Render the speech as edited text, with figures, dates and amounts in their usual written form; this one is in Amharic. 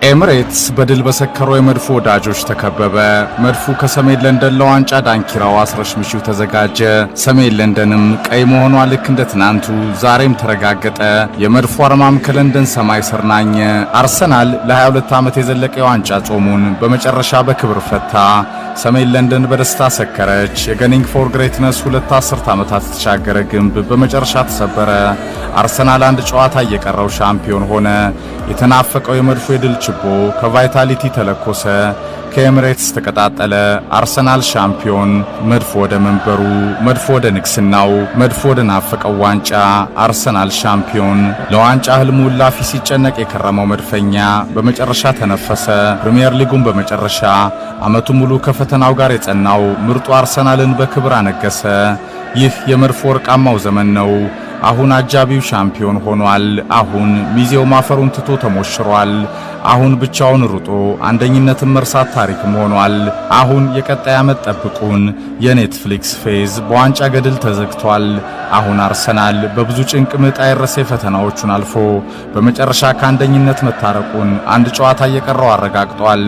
ኤምሬትስ በድል በሰከሩ የመድፉ ወዳጆች ተከበበ። መድፉ ከሰሜን ለንደን ለዋንጫ ዳንኪራው አስረሽ ምቺው ተዘጋጀ። ሰሜን ለንደንም ቀይ መሆኗ ልክ እንደ ትናንቱ ዛሬም ተረጋገጠ። የመድፉ አርማም ከለንደን ሰማይ ስር ናኘ። አርሰናል ለ22 ዓመት የዘለቀ የዋንጫ ጾሙን በመጨረሻ በክብር ፈታ። ሰሜን ለንደን በደስታ ሰከረች። የ Gunning for Greatness 2 አስርት ዓመታት የተሻገረ ግንብ በመጨረሻ ተሰበረ። አርሰናል አንድ ጨዋታ እየቀረው ሻምፒዮን ሆነ። የተናፈቀው የመድፉ የድል ችቦ ከቫይታሊቲ ተለኮሰ፣ ከኤምሬትስ ተቀጣጠለ። አርሰናል ሻምፒዮን፣ መድፉ ወደ መንበሩ፣ መድፉ ወደ ንግስናው፣ መድፉ ወደ ናፈቀው ዋንጫ። አርሰናል ሻምፒዮን። ለዋንጫ ህልሙ ላፊ ሲጨነቅ የከረመው መድፈኛ በመጨረሻ ተነፈሰ። ፕሪሚየር ሊጉን በመጨረሻ ዓመቱን ሙሉ ከፈተናው ጋር የጸናው ምርጡ አርሰናልን በክብር አነገሰ። ይህ የመድፉ ወርቃማው ዘመን ነው። አሁን አጃቢው ሻምፒዮን ሆኗል። አሁን ሚዜው ማፈሩን ትቶ ተሞሽሯል። አሁን ብቻውን ሩጦ አንደኝነትን መርሳት ታሪክም ሆኗል። አሁን የቀጣይ ዓመት ጠብቁን። የኔትፍሊክስ ፌዝ በዋንጫ ገድል ተዘግቷል። አሁን አርሰናል በብዙ ጭንቅ ምጥ አይረሴ ፈተናዎቹን አልፎ በመጨረሻ ከአንደኝነት መታረቁን አንድ ጨዋታ እየቀረው አረጋግጧል።